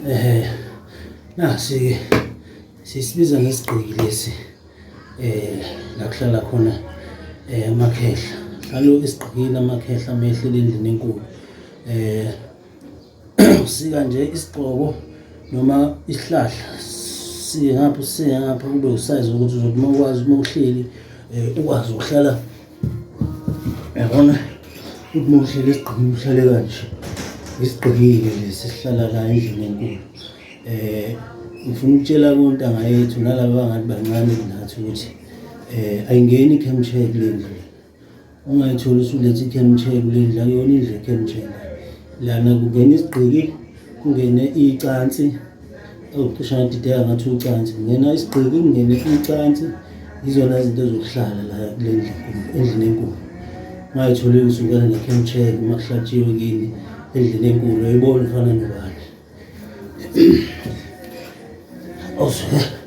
Eh nasi sisibiza ngesigqiki lesi eh la kuhlala khona eh amakhehla. Hlalo isigqikile amakhehla amehlele endlini enkulu. Eh usika nje isigqoko noma isihlahla siye ngapha siye ngapha kube usize ukuthi uzothi uma ukwazi uma uhleli eh ukwazi ukuhlala yabona ukuthi uma uhleli esigqikini uhlale kanje isigqikile lesi sihlala la endlini enkulu eh ngifuna ukutshela kontanga yethu nalaba bangathi bancane kunathi ukuthi eh ayingeni i-cam chair kule ndlu ungayitholi usuletha i-cam chair kule ndlu akuyona indlu ye-cam chair lana kungena isigqiki kungene icansi Oh, cishe ngadideka ngathi ucansi. Kungena isigqiki, kungene icansi. Yizona zinto zokuhlala la kule ndlu enkulu, endlini enkulu. Ungayitholi usungena ne-camp chair uma kuhlatshiwe kini endlini enkulu, uyayibona ufana nobani. Awusuke.